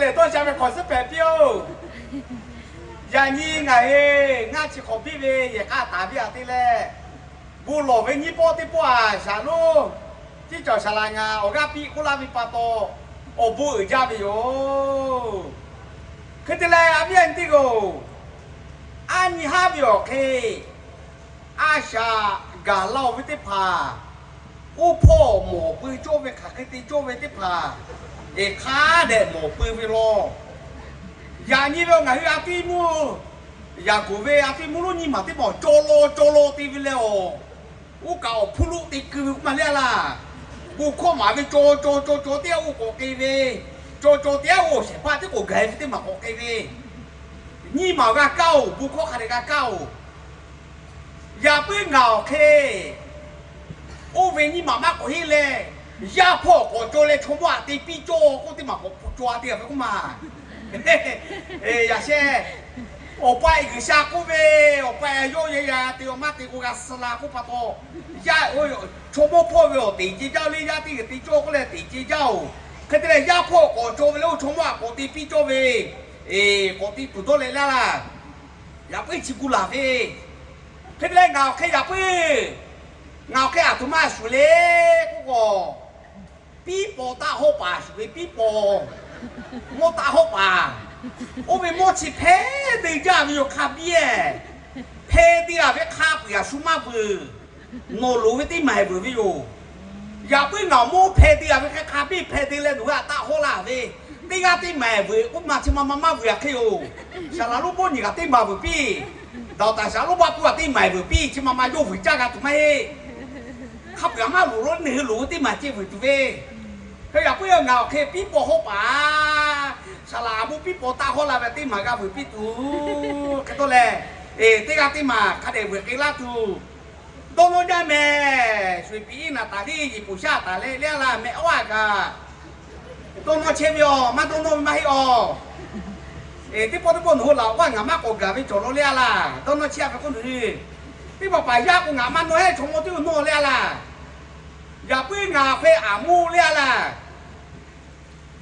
Lehˬ, dawˇ sha ve hk'awꞈ suhˉ hpehꞈ piˇ-oˬ. Yaꞈ nyi ngaˬ hui ngaˇ chi hk'awꞈ biˇ ve yehˬ k'a taˍ ve aꞈ te leh, bon lawˬ ve nyiˇ pawˆ teˇ pawˆ-a, shaˍ lonˉ, tiˉ cawˬ shaˍ laꞈ ngaˬ awˬ g'aˇ piˇ k'oˆ laˇ ve pa taw, awˬ bon uiˍ jaˇ ve yoˬ. Hk'e te leh, a viˉ a nyi teˇ g'aˇ-oˬ, a nyi haˉ ve awˬ hk'e a shaꞈ gaˬ la-oˬ ve teˇ hpaˍ, oˇ hpawˇ mawˬ pui cawˇ ve hk'aˬ hk'e te cawˇ ve teˇ hpaˍ, eˬ hk'a dehꞈ mawˬ pui ve law. Yaꞈ nyi ve ngaˬ hui a tiˉ mvuhˇ, yaꞈ kuˬ ve a tiˉ mvuhˇ lonˉ nyiˇ maˬ teˇ maˬ caw law caw law te ve leh-awˬ, oˇ kaꞈ awˬ hpfuhˇ loˆ te keu ve k'oˆ maˇ le a laˇ. Bon hkawˇ maˍ ve caw caw caw caw teˇ g'aˇ oˇ k'awꞈ k'e ve, caw caw teˇ g'aˇ oˇ shehˍ hpaˇ tiˉ k'awꞈ gaˬ ve teˇ maˬ k'awꞈ k'e ve, nyiˇ maˬ g'a kaˇ-oˬ, bon hkawˇ hk'a dehꞈ g'a kaˇ-oˬ. Yaꞈ puiˉ ngaˬ awˬ hk'e oˇ ve nyiˇ maˬ maˇ k'awꞈ heˆ leh, yaˇ hpawˇ k'awꞈ caw leh chaw mawˇ aꞈ te piˇ cawˇ k'oˆ teˇ maˬ k'awꞈ caw a te a ve k'oˆ maˇ. Yaꞈ sheh, Awˬ pa G'uiˬsha k'oˆ ve, Awˬ pa yawˇ yehˬ yaˇ te awˬ maˇ te k'o g'a suh la k'oˆ pa taw, yaˇ chaw mawˇ hpawˇ ve awˬ teꞈ ce jaˇ le, yaˇ teˇ g'aˇ te cawˇ k'oˆ leh teꞈ ce jaˇ-oˬ. Hk'e te leh yaˇ hpawˇ k'awꞈ caw ve leh oˇ chaw mawˇ aꞈ k'awꞈ te piˇ cawˇ ve, k'awꞈ te tuˬ dawˇ leh laˇ laˇ. Yaꞈ puiˉ chi gu laˬ ve, hk'e te leh ngaˬ awˬ hk'e yaꞈ puiˉ, ngaˬ awˬ hk'e aˬ htoꞈ ma shuˍ le k'oˆ k'o, piˉ paw taˆ hawˉ paˍ shuˍ ve piˉ paw, mawˇ taˆ hawˉ paˍ, oˇ ve mawˇ chi hpehˇ te jaˇ ve yoˬ hk'a biˇ-ehˍ. Hpeh te-a ve hk'a peu-eˬ a shu maˇ veuˬ. Nawˬ loˍ ve teˇ maˬ veuˬ ve yoˬ. Yaꞈ puiˉ ngaˬ awˬ mawˇ hpeh te-a ve hk'e hk'a biˇ hpeh te leh nawˬ hui aꞈ taˆ hawˉ laˇ ve, teˇ g'aˇ teˇ maˬ veuˬ k'oˆ ma chi ma ma maˇ veuˬ a hk'e yoˬ. Saˍ laˍ lonˉ bawˇ nyi kaꞈ teˇ maˬ veuˬ piˇ. Daꞈ taˍ saˍ laˍ lonˉ baˆ puˇ kaꞈ teˇ maˬ veuˬ piˇ, chi ma ma yawˇ veuˬ caˇ g'a tuˬ maˇ heˆ. Hk'a peu-eˬ a maˇ loˍ lo neˬ hui loˍ ve teˇ maˬ ceh veuˬ tuˬ ve. Hk'e yaꞈ puiˉ ngaˬ awˬ hk'e piˉ paw hawˉ paˍ, saˍ laˍ a mawˇ piˉ paw taˆ hawˉ la ve teˇ maˬ g'a veuˬ piˇ tuˬ hk'e tawˇ leh, teˇ g'aˇ teˇ maˬ hk'a dehꞈ veuˬ k'e laˇ tuˬ. Dawˇ nawˇ jaˇ mehˍ. Shu-eˬ piˍ iˉ naˍ taˍ liˇ yiˍ poˍ shaˉ taˍ leh le a laˇ mehˍ awˬ a kaꞈ, dawˇ nawˇ chehˇ ve awˬ maˇ dawˇ nawˇ ve maˇ heˆ awˬ. Teˇ pawˆ teˇ pawˆ nawˬ hui laꞈ g'awˇ ngaˬ maˇ k'awꞈ gaˬ ve cawˬ law le a laˇ. Dawˇ nawˇ chehˇ a ve k'oˆ nawˬ hui, teˇ hpaˍ paˍ yaˇ k'o ngaˬ maˇ nawˇ heˆ, chaw mawˇ teˇ g'aˇ nawˇ le a laˇ. Yaꞈ puiˉ ngaˬ awˬ hk'e aˬ moˇ le a laˇ.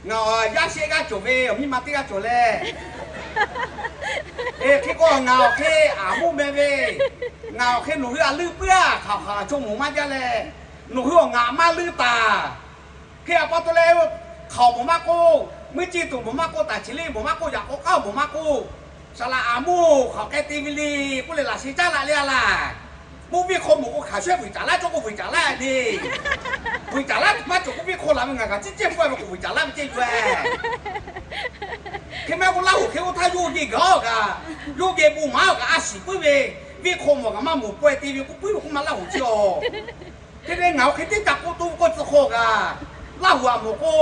Ngaˬ yaˇ shehˆ g'aˇ cawˬ ve, awˬ miˇ ma teˇ g'aˇ cawˬ leh, hk'e k'o ngaˬ awˬ hk'e aˬ moˇ meh ve, ngaˬ awˬ hk'e nawˬ hui a leuˆ puiˉ-a hk'aˬ hk'aˬ chaw moˍ maˇ jaˇ leh, nawˬ hui awˬ ngaˬ maˇ leuˆ taˍ. Hk'e a pa taw leh, hk'aoˍ mawˬ maˇ k'oˆ, meuˇ ceˇ tuˬ mawˬ maˇ k'oˆ, taˍ cheˍ le mawˬ maˇ k'oˆ, yaꞈ k'aw k'aˉ mawˬ maˇ k'oˆ, saˍ laˍ aˬ moˇ hk'aˬ hk'e te ve le k'oˆ leh laꞈ sheh caˉ laꞈ le a laˇ. Mvuhˇ viˇ hk'aw mawˬ k'o hk'aˬ shehˍ vuiˬ caˍ laˇ cawˇ k'o vuiˬ caˍ laˇ ve. Vuiˬ caˍ laˇ tuˬ maˇ cawˬ k'o viˇ hk'aw laˬ ve ngaˬ kaꞈ ciˉ cehˇ pawehˇ ve k'o vuiˬ caˍ laˇ ve ceh yoˬ-e. Hk'e maˇ k'o Laˇ huˍ hk'e oˇ htaˇ yawˇ geh gaˬ-oˬ kaꞈ, yawˇ geh bon maˍ-oˬ kaꞈ a shiˍ puiˉ ve, viˇ hk'aw mawˬ ngaˬ maˇ mawˬ pawehˇ te ve k'oˆ puiˉ ve k'oˆ ma Laˇ huˍ ceh awˬ. Hk'e te ngaˬ awˬ hk'e teˇ caꞈ k'oˆ toˇ k'oˆ tcuh hk'aw kaꞈ, Laˇ huˍ aꞈ mawˬ k'o,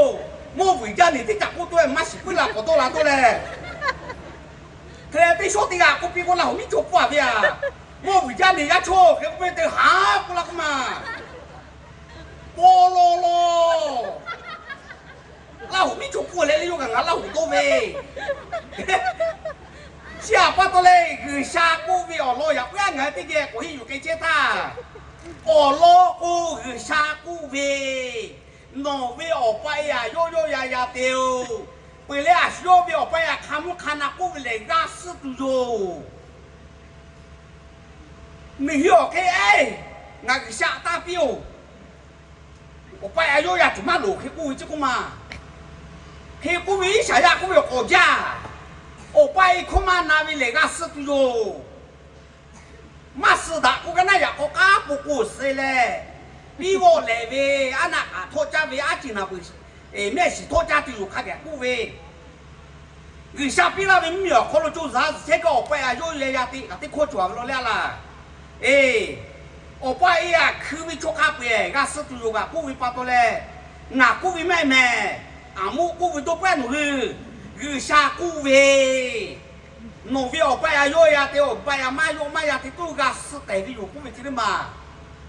mawˇ vuiˬ jaˇ neˬ teˇ caꞈ k'oˆ toˇ-e maˇ shiˍ puiˉ la k'awꞈ dawˇ la dawˇ leh, hk'e leh teˇ shawˉ teˇ g'aˇ k'oˆ piˇ k'o Laˇ huˍ miˉ cawˬ pawehˇ ve a. Mawˇ vuiˬ jaˇ neˬ yaˇ chaw hk'e k'oˆ piˇ te haˉ k'oˆ laˇ k'oˆ ma, paw law law. Laˇ huˍ miˉ cawˬ pawehˇ leh le yawˇ kaꞈ ngaˬ Laˇ huˍ dawˇ ve. Chi a pa taw leh G'uiˬsha k'oˆ ve awˬ lawn yaꞈ puiˉ a ngaˬ hui teˇ geh k'awꞈ henˇ yuˬ k'ai chehˇ htaˇ, awˬ lawn k'o G'uiˬsha k'oˆ ve, nawˬ ve awˬ pa e aꞈ yawˇ yawˇ ya ya te-oˬ. Peuˬ leh a shu yawˇ ve awˬ pa e aꞈ hk'a mvuhˇ hk'a na k'oˆ ve lehˬ g'a suh tuˬ yoˬ. Miˬ hui awˬ hk'e, ngaˬ G'uiˬsha taˇ piˇ-oˬ. Awˬ pa e aꞈ yawˇ ya tuˬ maˇ loˍ hk'e k'oˆ ve ceˇ k'oˆ ma. Hk'e k'oˆ ve Iˉsaˍyaˆ k'oˆ ve awˬ k'awꞈ jaˇ. Awˬ pa e hkawˇ maˇ na ve lehˬ g'a suh tuˬ yoˬ. Maˇ suh daꞈ k'o, ka naˉ yaꞈ k'aw k'aˉ po k'o suh leh, piˇ g'awˆ lehˬ ve, aˉ naˆ k'aꞈ htawˆ caˇ ve, aˉ ciˬ naˬ peuˬ, mehˆ shiˍ htawˆ caˇ tuˬ yoˬ hk'a gaˬ k'oˆ ve, G'uiˬsha piˇ laˇ ve mvuhˇmiˬ awˬ hk'aw lo co zaˬ zuhˬ chehˇ kaꞈ awˬ pa e aꞈ yawˇ yehˬ yaˇ te kaꞈ teˇ hkawˇ cawˬ a ve law leh a laˇ. Eˬ, awˬ pa e aꞈ hkui ve chaw hk'a peu-eˬ g'a suh tuˬ yoˬ kaꞈ k'oˆ ve pa taw leh, ngaˬ k'oˆ ve maˇ heˆ mehˍ. Aˬ moˇ k'oˆ ve dawˇ pawehˇ nawˬ hui, G'uiˬsha k'oˆ ve, nawˬ ve awˬ pa e aꞈ yawˇ ya te, awˬ pa e aꞈ maˇ yawˇ maˇ ya te tuˬ g'a suh tehˬ ve yoˬ k'oˆ ve ce teˇ maˬ.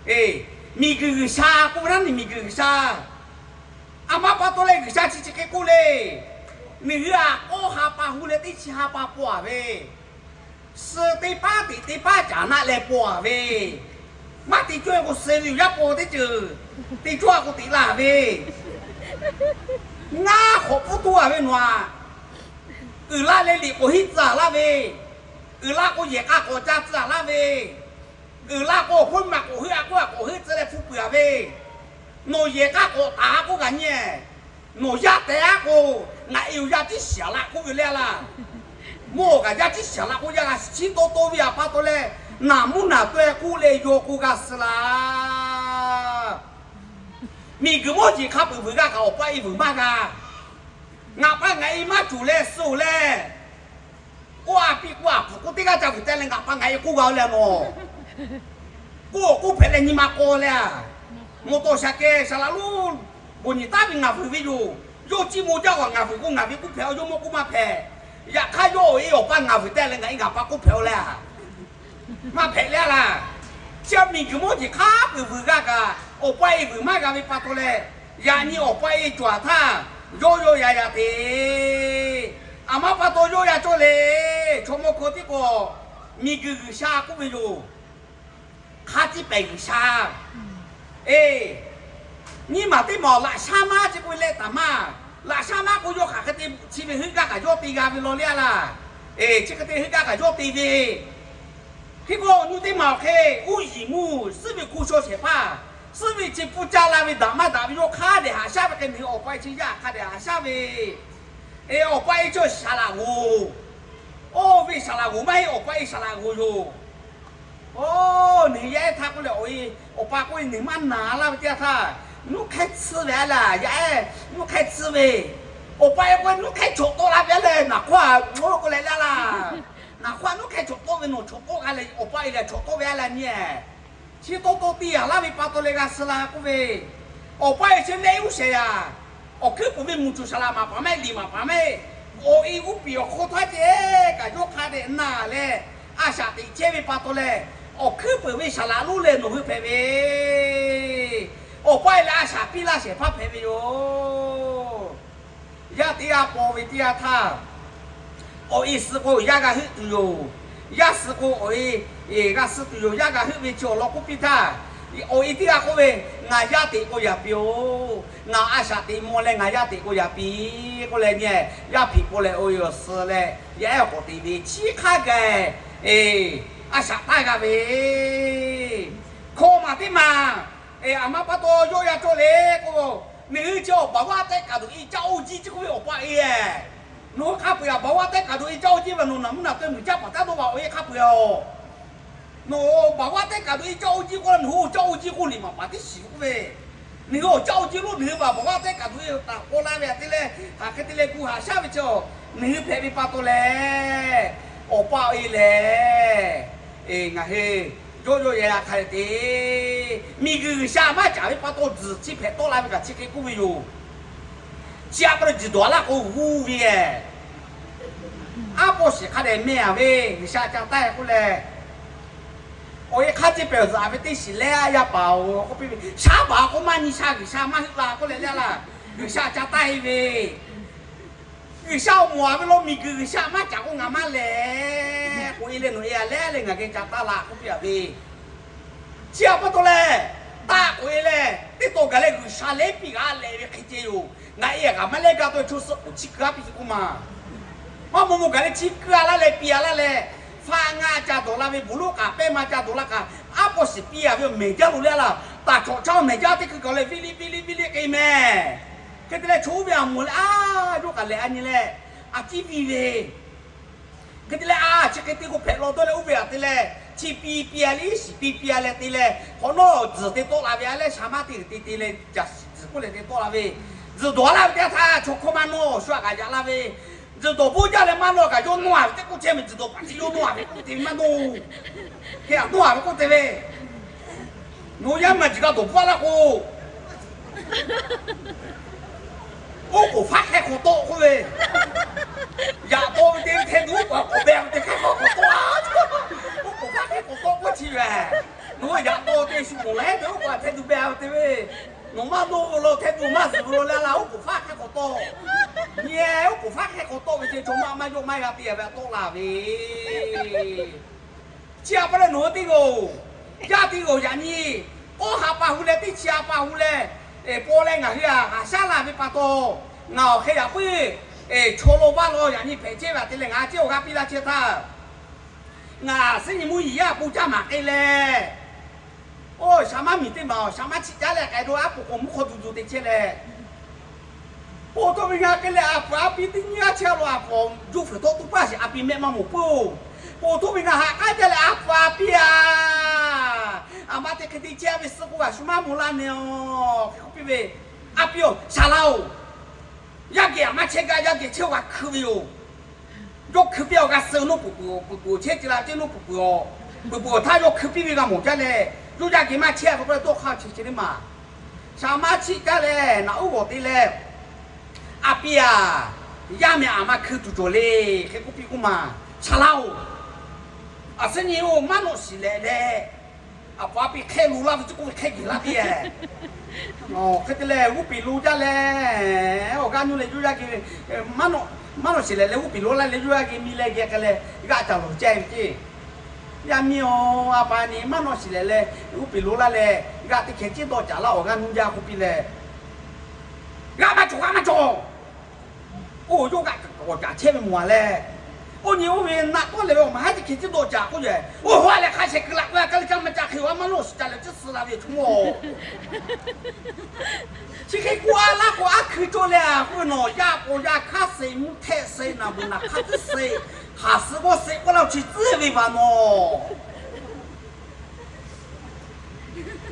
Eˬ, miˬguiˬ G'uiˬsha k'oˆ ve naˉ neˬ miˬguiˬ G'uiˬsha. A ma pa taw leh G'uiˬsha chi chi hk'e k'oˆ le, miˬ hui aꞈ k'awˇ ha pa hu leh teˇ chi ha pa paw-a ve, suh teˇ paˉ teꞈ teˇ paˉ caˍ naˆ leh paw-a ve, maˇ te cawˇ-e k'o suh ve yoˬ. Yaˇ paw teˇ ceuˬ te cawˇ-a k'o teꞈ la ve, ngaˇ hk'awꞈ pfuhˇ toˇ-a ve nawˬ aꞈ Uiˍ laˇ leh liꞈ k'oˍ hiˉ tcuh-a laˇ ve, uiˍ laˇ k'o yehˬ k'a k'awꞈ ca tcuh-a laˇ ve, uiˍ laˇ k'o awˬ hponˇ maˬ k'oˍ heuˆ a k'oˆ a k'awꞈ heuˆ tcuh leh hpu peuˬ-a ve, nawˬ yehˬ k'a k'awꞈ taˍ a k'oˆ kaꞈ nyi, nawˬ yaˇ tehꞈ a k'o, ngaˬ e awˬ yaˇ tiˉ shiˍ laꞈ k'oˆ ve le laˇ. Mawˇ kaꞈ yaˇ tiˉ shiˍ laꞈ k'oˆ yaˇ g'a shiˍ chiˉ tawˇ tawˇ ve a pa taw leh, naˬ mvuhˇ naˬ taweh k'oˆ leh yaw k'o g'a suh laˇ. Miˬguiˬ mawˇ jeˬ hk'a peuˬ vuiˬ g'a kaꞈ awˬ pa e vuiˬ maˇ g'a. Ngaˬ pa ngaˬ e maˇ cawˬ leh suh-oˬ leh, k'oˆ a piˇ k'oˆ a pfuhˍ k'oˆ teˇ g'aˇ ca vuiˬ teh leh ngaˬ pa ngaˬ e k'oˆ g'a-o leh nawˬ, k'oˆ k'oˆ hpehꞈ leh nyi ma k'aw leh a, mawˬ tawˍ shaˍ kehˬ shaˍ laꞈ lonˉ bon nyi taˉ ve ngaˬ vuiˬ ve yoˬ. Yawˇ ciˇ maw jaˇ kaꞈ ngaˬ vuiˬ k'o ngaˬ ve k'oˆ hpehꞈ-a, yawˇ mawˇ k'oˆ maˇ hpehꞈ. Yaꞈ hk'aˇ yawˇ awˬ e awˬ pa ngaˬ vuiˬ teh leh ngaˬ e ngaˬ pa k'oˆ hpehꞈ-o leh a, maˇ hpehꞈ leh a laˇ. Chi a miˬguiˬ mawˇ jeˬ hk'a peuˬ vuiˬ g'a kaꞈ, awˬ pa e vuiˬ maˇ g'a ve pa taw leh, yaꞈ nyi awˬ pa e cawˬ-a htaˇ, yawˇ yawˇ yaꞈ yaꞈ te. Aˬ ma pa taw yawˇ yaꞈ cawˇ le. Chaw mawˇ hkawˇ tiˉ k'o, miˬguiˬ G'uiˬsha k'oˆ ve yoˬ. Hk'a tiˉ pehˍ G'uiˬsha. E, nyiˇ maˬ teˇ maˬ laꞈ shaˉ maˉ chi k'oˆ ve leh taˍ maˇ. Laꞈ shaˉ maˉ k'o yawˇ hk'aˬ hk'e te chi ve heuˆ gaˇ kaꞈ yawˇ te g'a ve law le a laˇ. E, chi hk'e te heuˆ gaˇ kaꞈ yawˇ te ve. Hk'e k'o nyi teˇ maˬ awˬ hk'e, uˉ yiˍ mvuhˇ suhˉ ve hko shaw shehˍ hpaˇ, suhˉ ve chi pfuhˇ caˇ la ve daꞈ maˇ daꞈ ve yawˇ hk'a dehꞈ haꞈ shaˉ ve hk'e, nawˬ hui awˬ pa e chi yaˇ hk'a dehꞈ haꞈ shaˉ ve. E, awˬ pa e chi shaˍ laꞈ g'oˍ. Oˇ ve shaˍ laꞈ g'oˍ maˇ heˆ, awˬ pa e shaˍ laꞈ g'oˍ yoˬ. Oˇ, nawˬ hui yaˇ ehˉ htaˇ k'oˆ leh awˬ e, awˬ pa k'oˆ ve nawˬ hui maˇ naˍ laˇ ve teˇ yanˇ htaˇ, nuˇ hk'ehˇ tsuhˇ ve a laˇ, yaˇ ehˉ nuˇ hk'ehˇ tsuhˇ ve. Awˬ pa e k'oˆ ve nuˇ hk'ehˇ chawꞈ tawˆ la ve a leh, naˍ hk'awˇ a k'oˆ leh le a laˇ. Naˍ hk'awˇ a nuˇ hk'ehˇ chawꞈ tawˆ ve nawˬ chawꞈ tawˆ g'a leh, awˬ pa e leh chawꞈ tawˆ ve a laˇ nyi. Chi taw taw te yaꞈ laˇ ve pa taw leh g'a suh la k'oˆ ve, awˬ pa e chi leh uˉ shehˍ yaꞈ. Awˬ hkuiˉ puiˍ ve mvuhˇ cuˬ shaˍ laꞈ maˍ paˍ mehˆ liꞈ maˍ paˍ mehˆ, awˬ e uˉ peˍ awˬ hk'aw htawˇ ceh kaꞈ yawˇ hk'a dehꞈ na leh, a shaꞈ teꞈ chehˇ ve pa taw leh, awˬ hkuiˉ puiˍ ve shaˍ laꞈ lonˉ leh nawˬ hui hpehꞈ ve, awˬ pa e leh a shaꞈ piˇ laˇ shehˍ hpaˇ hpehꞈ ve yoˬ. Yaˇ teˇ g'aˇ paw ve teˇ yanˇ htaˇ, awˬ e suh k'o yaˇ g'a heuˆ tuˬ yoˬ. Yaˇ suh k'o awˬ e g'a suh tuˬ yoˬ. Yaˇ g'a heuˆ ve chi awˬ lawn k'oˆ piˇ htaˇ, awˬ e teˇ g'aˇ k'oˆ ve, ngaˬ yaˇ teꞈ k'o yaꞈ piˇ-oˬ. Ngaˬ a shaꞈ teꞈ maw leh ngaˬ yaˇ teꞈ k'o yaꞈ piˇ k'oˆ leh nyi, yaˇ hpeꞈ paw leh awˬ e awˬ suh leh yaˇ ehˉ awˬ k'awꞈ teꞈ ve chi hk'a gaˬ, a shaꞈ taˇ g'a ve. Hkawˇ maˬ teˇ maˬ, aˬ ma pa taw yawˇ yaˇ cawˇ le k'o, nawˬ hui chi awˬ baˬ vaˇ tehˆ kaˍ tuˬ e caˇ oˇ jiˇ chi k'oˆ ve awˬ pa e, nawˬ hui hk'a peu-eˬ aˬ baˬ vaˇ tehˆ kaˍ tuˬ e caˇ oˇ jiˇ ve nawˬ naˍ mvuhˇ naˍ taweh muiˬ jaˇ paˍ taˉ dawˇ vaꞈ awˬ e hk'a peu-eˬ aˬ. Nawˬ baˬ vaˇ tehˆ kaˍ tuˬ e caˇ oˇ jiˇ k'oˆ leh nawˬ hui awˬ caˇ oˇ jiˇ k'oˆ liꞈ maˍ paˍ tiˉ shiˍ k'oˆ ve, nawˬ hui awˬ caˇ oˇ jiˇ lonˉ nawˬ hui baˬ baˬ vaˇ tehˆ kaˍ tuˬ e taˍ k'aw laˇ ve a te leh, hk'aˬ hk'e te leh gu haꞈ shaˉ ve chi, nawˬ hui hpehꞈ ve pa taw leh, awˬ pa e lehˬ, ngaˬ hui yawˇ yawˇ yaꞈ yaꞈ hk'a dehꞈ te. Miˬguiˬ G'uiˬsha maˇ caˍ ve pa taw tzuhˬ chi hpehꞈ tawˆ la ve kaꞈ chi hk'e k'oˆ ve yoˬ. Chi a pa taw tzuhˬ dawˬ laˇ k'o g'uˇ ve, aˉ pawˇ shiˍ hk'a dehꞈ meh-a ve G'uiˬsha ca taˇ k'oˆ leh, awˬ e hk'aˇ ceˇ pehˬ zuhꞈ ve teˇ shiˍ leh a yaˇ paˍ-oˬ k'oˆ piˇ ve, shaˉ baˬ k'o maˇ nyi sha G'uiˬsha maˇ heuˆ la k'oˆ leh le a laˇ. G'uiˬsha ca taˇ e ve, G'uiˬsha awˬ mawˬ-a ve lo miˬguiˬ G'uiˬsha maˇ caˍ k'o ngaˬ maˇ lehˬ k'oꞈ e leh nawˬ e a leh leh ngaˬ geh ca taˇ la k'oˆ piˇ-a ve. Chi a pa taw leh, taˇ k'oꞈ e leh teˇ taw gaˬ leh G'uiˬsha lehˉ piˇ g'a leh ve hk'e ceh yoˬ. Ngaˬ e a kaꞈ maˇ lehˉ gaˇ taw chaw suh k'oˍ chi keu-a piˇ k'oˆ ma. Maˇ maw maw gaˬ leh chi keu-a laˇ leh piˇ-a laˇ leh, faˆ ngaˇ ca dawˬ la ve, bon lonˉ k'aꞈ pehˇ ma ca dawˬ la k'aꞈ, aˉ pawˇ shiˍ piˇ-a ve awˬ mehˍ jaˇ lo le a laˇ. Taˍ chawꞈ chaˇ awˬ mehˍ jaˇ teˇ hkui kaꞈ leh viˇ liˇ viˇ liˇ viˇ liˇ k'e meh. Hk'e te leh chaw oˇ ve a moˍ leh a, yawˇ kaꞈ lehˬ a nyi leh, a ciˉ viˇ ve. Hk'e te leh a, chi hk'e te k'o hpehꞈ law dawˇ leh oˇ ve a te leh, chi piˇ piˇ-a leh iˉ shiˍ piˇ piˇ-a leh te leh, hk'awꞈ nawˉ tzuhˬ te tawˆ la ve a leh sha maˇ te te te leh, caˬ shiˍ tzuhˬ k'oˆ leh te tawˆ la ve. Tzuhˬ dawˬ laˇ ve teˇ yanˇ htaˇ chaw hkawˇ maˇ nawˇ shu-a kaꞈ yaꞈ la ve. Tzuhˬ dawˬ bon jaˇ leh maˇ nawˇ kaꞈ yawˇ nawˇ-a ve teˇ k'oˆ chehˇ ve, tzuhˬ dawˬ paˍ chi yawˇ nawˇ-a ve k'oˆ te ve maˇ nawˇ. Hk'e a nawˇ-a ve k'oˆ te ve. Nawˬ yaˇ maˬ jiˬ g'a dawˬ bvuhˆ laˇ k'o, oˉ k'oˍ faˉ hk'e hk'awꞈ tawˆ k'oˆ ve, yaꞈ taw ve te hteˇ duˬ oˉ k'oˍ k'awꞈ beh ve te hk'e hk'awꞈ tawˆ a. Oˉ k'oˍ faˉ hk'e hk'awꞈ tawˆ k'oˆ chi ve, nawˬ yaꞈ taw te shu mawˬ leh te oˉ k'oˍ a hteˇ duˬ beh ve te ve, nawˬ maˇ dawˇ ve law hteˇ duˬ maˇ zuhˬ ve law leh a laˇ, oˉ k'oˍ faˉ hk'e hk'awꞈ tawˆ. Nyi oˉ k'oˍ faˉ hk'e hk'awꞈ tawˆ ve ceh chaw maˇ maˇ yawˇ maˇ g'a te ve a tawˆ la ve. Chi a pa leh nawˬ hui teˇ g'aˇ-oˬ, yaˇ teˇ g'aˇ-oˬ, yaꞈ nyi k'awˇ ha pa hu leh teˇ chi a pa hu leh, paw leh ngaˬ hui a haꞈ shaˉ la ve pa taw, ngaˬ awˬ hk'e yaꞈ puiˉ Eˬ, chaw lo vaˇ lo yaꞈ nyi hpehꞈ chehˇ ve aꞈ te leh ngaˬ ceˇ awˬ g'aˇ piˇ laˇ chehˇ htaˇ, ngaˬ suhˉ nyi mvuhˇ yeˬ yaˇ po caˇ maˍ k'ai leh, oˇ shaˍ maˇ miˬ teˇ maˬ shaˍ maˇ chiˆ caˉ leh k'ai do aˉ poꞈ k'o mvuhˇ hk'aw duˬ duˬ te chehˇ leh, po htoˇ ve ngaˬ hk'e leh a pfuhˍ a pi teˇ nyiˇ g'aˇ chehˇ lo a pfuhˍ juˇ fuiˍ htawˇ tuˉ paˇ shiˍ a pi mehˆ maˇ moˍ puiˉ-oˬ. Po htoˇ ve ngaˬ haꞈ k'aˉ jaˇ leh a pfuhˍ a pi a, aˬ ma te hk'e te chehˇ ve suh k'o g'a shu maˇ moˍ laˇ nehˬ-oˬ hk'e k'oˆ piˇ ve, A pi-oˬ, shaˍ laˇ-oˬ, yaˇ geh aˬ maˇ chehˇ gaˇ, yaˇ geh chehˇ g'a hkui ve yoˬ. Yawˇ hkui piˇ awˬ g'a suh noˇ puiˬ puiˬ, puiˬ puiˬ chehˇ ce la ceˇ noˇ puiˬ puiˬ-oˬ. Puiˬ puiˬ htaˇ yawˇ hkui piˇ ve g'a mawˬ jaˇ leh, yawˇ yaˇ geh maˇ chehˇ ve k'o leh dawˇ hk'aˇ chi chi teˇ maˬ, shaˍ maˇ chiˆ caˉ leh naꞈ uˉ g'awˬ te leh, A pi-aˬ, yaˇ meh aˬ ma hkui tuˬ cawˬ le hk'e k'oˆ piˇ k'oˆ ma, Shaˍ laˇ-oˬ, aˬ suhˉ nyi-oˬ, maˇ nawꞈ shiˍ lehˬ leh, aˬ pfuhˍ a pi hk'e lo laˇ ve ceˇ k'oˆ ve hk'e geˬ laˇ piˇ-eˬ. Hk'e te leh g'uˇ piˍ lo jaˇ leh, awˬ g'aˇ nuˇ leh yawˇ yaˇ geh, maˇ nawꞈ shiˍ lehˬ leh g'uˇ piˍ lo laˇ leh yawˇ yaˇ geh mi leh geh k'ai leh g'aˆ ca lawˬ ceh ve ceˇ. Yaˇ miˇ-oˬ, a pa ni maˇ nawꞈ shiˍ lehˬ leh g'uˇ piˍ lo laˇ leh g'aˆ teˇ hkeh ciˉ dawˆ caˍ laˇ awˬ g'aˇ nuˇ jaˇ k'oˆ piˇ leh, G'aˆ maˇ cawˬ, g'aˆ maˇ cawˬ. Oˇ yawˇ g'aˆ k'awꞈ caˍ chehˇ ve mawˬ a leh, oˇ nyi oˇ ve naˆ tawˉ leh ve awˬ ma haˉ teˇ hkeh ciˉ dawˆ caˍ k'oˆ yehˬ, oˇ haw a leh hk'a shehˍ kuiˬ laꞈ k'oˆ a kaˇ le caˇ maˇ caˇ hk'e-oˬ, a maˇ nawꞈ shiˍ ca leh ciˉ suh la ve htoˇ-oˬ. Chi hk'e k'oˆ a laˇ k'o, aˉ hkui cawˇ leh a k'oˆ ve, Nawˬ yaˇ k'o yaˇ hkaˇ suh, mvuhˇ htehˆ suh, naˬ beuˬ naˬ hk'aˇ tuˉ suh, haˍ suh g'awˇ suh k'oˆ laˇ-oˬ, chi tcuhˉ ve vaˬ nawˬ.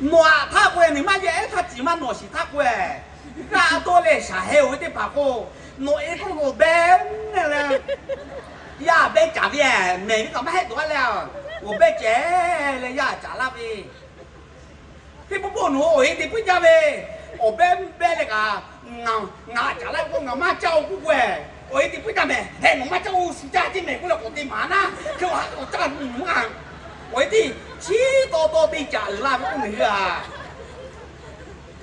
Nawˬ aꞈ htaˇ k'oˆ ve, nawˬ maˇ yaˇ ehˉ htaˇ ciˍ maˇ nawꞈ shiˍ htaˇ k'oˆ ve, g'aˆ dawˇ leh shaˍ heh-oˬ ve teˇ hpaˍ k'o, nawˬ e k'oˆ ve awˬ behˇ le, yaˇ behˇ caˍ ve, mehˬ ve kaꞈ maˇ heˆ dawˬ a leh, awˬ behˇ ceh leh yaˇ caˍ laˇ ve, teˇ pawˆ pawˆ nawˬ awˬ e te puiˉ jaˇ ve, awˬ behˇ mvuhˇ behˇ leh kaꞈ, ngaˬ caˍ laˇ ve k'o ngaˬ maˇ caˇ-oˬ k'oˆ k'o, awˬ e te puiˉ jaˇ mehˬ, heh nawˬ maˇ caˇ-oˬ, shu caˇ teˇ mehˬ k'oˆ leh k'awꞈ te maˍ naˉ, hk'e awˬ ha k'awꞈ caˇ nu maˇ, awˬ e teˇ chiˉ taw taw te caˍ uiˍ la ve k'oˆ mehˬ hui a.